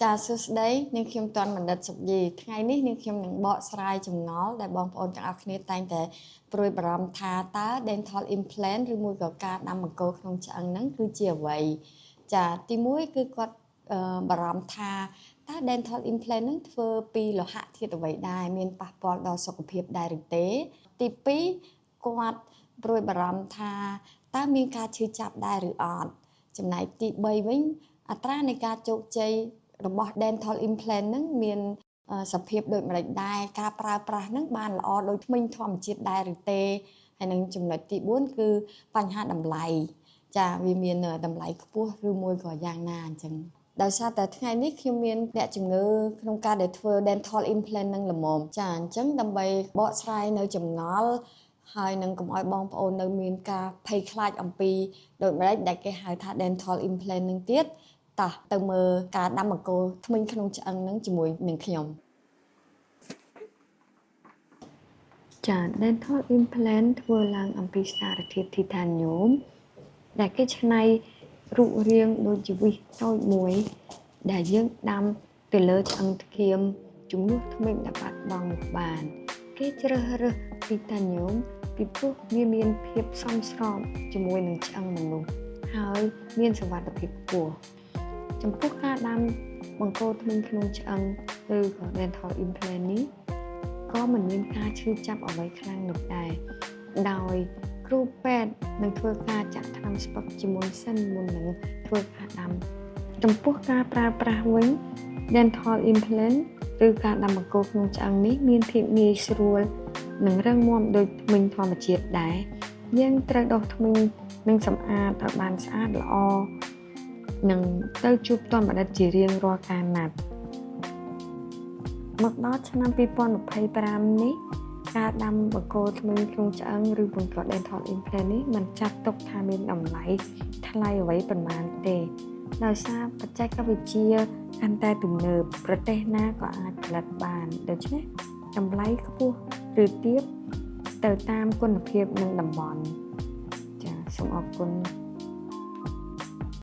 ចាសួស្តីនាងខ្ញុំតាន់បណ្ឌិតសុកយីថ្ងៃនេះនាងខ្ញុំនឹងបកស្រាយចម្ងល់ដែលបងប្អូនទាំងអស់គ្នាតែងតែព្រួយបារម្ភថាតើ dental implant ឬមួយក៏ការដាំបង្គោលក្នុងឆ្អឹងហ្នឹងគឺជាអ្វីចាទី1គឺគាត់បារម្ភថាតើ dental implant ហ្នឹងធ្វើពីលោហៈធាតុអ្វីដែរមានប៉ះពាល់ដល់សុខភាពដែរឬទេទី2គាត់ព្រួយបារម្ភថាតើមានការឈឺចាប់ដែរឬអត់ចំណែកទី3វិញអត្រានៃការជោគជ័យរបស់ dental implant ហ្នឹងមានសភាពដូចម្តេចដែរការប្រើប្រាស់ហ្នឹងបានល្អដូចធ្មេញធម្មជាតិដែរឬទេហើយនឹងចំណុចទី4គឺបញ្ហាតម្លៃចាវាមានតម្លៃខ្ពស់ឬមួយក៏យ៉ាងណាអញ្ចឹងដោយសារតែថ្ងៃនេះខ្ញុំមានអ្នកជំងឺក្នុងការដែលធ្វើ dental implant នឹងល្មមចាអញ្ចឹងដើម្បីបកស្រាយនៅចម្ងល់ហើយនឹងកុំឲ្យបងប្អូននៅមានការភ័យខ្លាចអំពីដូចម្តេចដែលគេហៅថា dental implant នឹងទៀតតោះទៅមើលការដាំបង្គោលធ្មេញក្នុងឆ្អឹងនឹងជាមួយនឹងខ្ញុំចា dental implant ធ្វើឡើងអំពីសារធាតុ titanium ដែលគេច្នៃរូបរាងដូចជាវិសតូចមួយដែលយើងដាំទៅលើឆ្អឹងធ្គាមជំនួសធ្មេញដែលបាត់បង់នោះបានគេជ្រើសរើស titanium ពីព្រោះវាមានភាពសមស្របជាមួយនឹងឆ្អឹងមនុស្សហើយមានសុវត្ថិភាពខ្ពស់ចំពោះការដាំបង្គោលធ្មេញក្នុងឆ្អឹងឬក៏ dental implant នេះក៏មិនមានការឈឺចាប់អ្វីខ្លាំងនោះដែរដោយគ្រូពេទ្យនឹងធ្វើការចាក់ថ្នាំស្ពឹកជាមុនសិនមុននឹងធ្វើការដាំចំពោះការប្រើប្រាស់វិញ dental implant ឬការដាំបង្គោលក្នុងឆ្អឹងនេះមានភាពងាយស្រួលនិងរឹងមាំដូចធ្មេញធម្មជាតិដែរយើងត្រូវដុសធ្មេញនិងសម្អាតឲ្យបានស្អាតល្អនិងទៅជួបទន្តបណ្ឌិតជារៀងរាល់ការណាត់មកដល់ឆ្នាំ2025នេះការដាំបង្គោលធ្មេញក្នុងឆ្អឹងឬបង្គោល dental implant នេះមិនចាត់ទុកថាមានតម្លៃថ្លៃអ្វីប៉ុន្មានទេដោយសារបច្ចេកវិទ្យាកាន់តែទំនើបប្រទេសណាក៏អាចផលិតបានដូច្នេះតម្លៃខ្ពស់ឬទាបទៅតាមគុណភាពនិងតំបន់ចាសូមអរគុណ។